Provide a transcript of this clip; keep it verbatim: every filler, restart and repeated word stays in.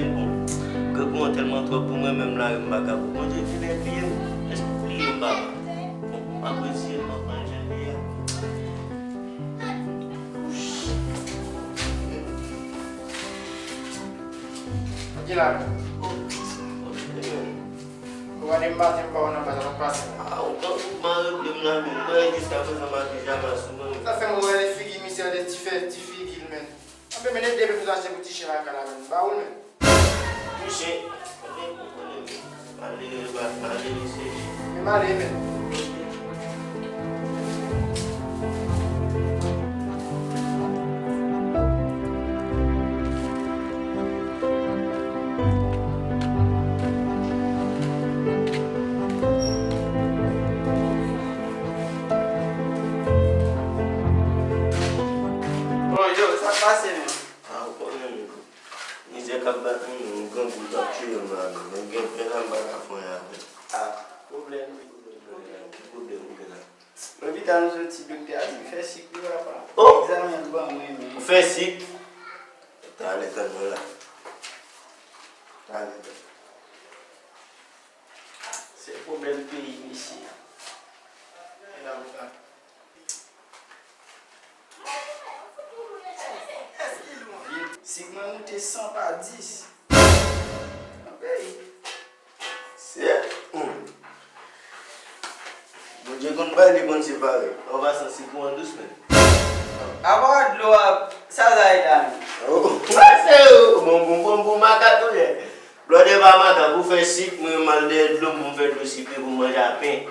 Bon, grangou an tèlman twòp pou mwen, menm lari m pa ka. Bondye vin enpliye m. Enpliye m, papa. Bon, m ap retire m, m ap manje li a. Ki la menm? Ou gade m maten, m pa wè nan baz la, m pase. A, ou pa, ou pa regle m la menm. Mwen, jiskaprezan, m a pijama sou mwen. Sa fè m wè figi misye, de ti fè, ti figi l menm. Anben, men, depi pou sa, se pou ti chen lakay la menm. Ba ou l menm. Ti chen, anben, ou konnen, men. Ale, ba, ale, mesye. Men m ale, men. Bon, yo, sa k pase menm? A, ou konnen menm. Mizè k ap bat mwen menm, grangou t ap tiye m la menm. Mwen gen pen la, m pa ka fè anyen avè l. A, pwoblèm, pwoblèm, pwoblèm, pwoblèm ou gen la? Lopital m soti, doktè a di m fè sik wi, papa. Oh! Egzamen l ban mwen, men. Ou fè sik? Talè, tann mwen la. Talè, tann. Se pwoblèm peyi, mesye. E la, ou ka. Sik mwen moute san pa dis. Nan peyi. Se, hmm. Bondye konn bay, li konn separe. An pasan, sik ou an dous, men. Apa dlo a, sa sa ye la menm? Oh, pase yo. Bon, bon, bon, bon, makak ou ye. Blòdè pa makak, ou fè sik, mwen m al dèyè dlo m pou m fè dlo sikre pou m manje a pen.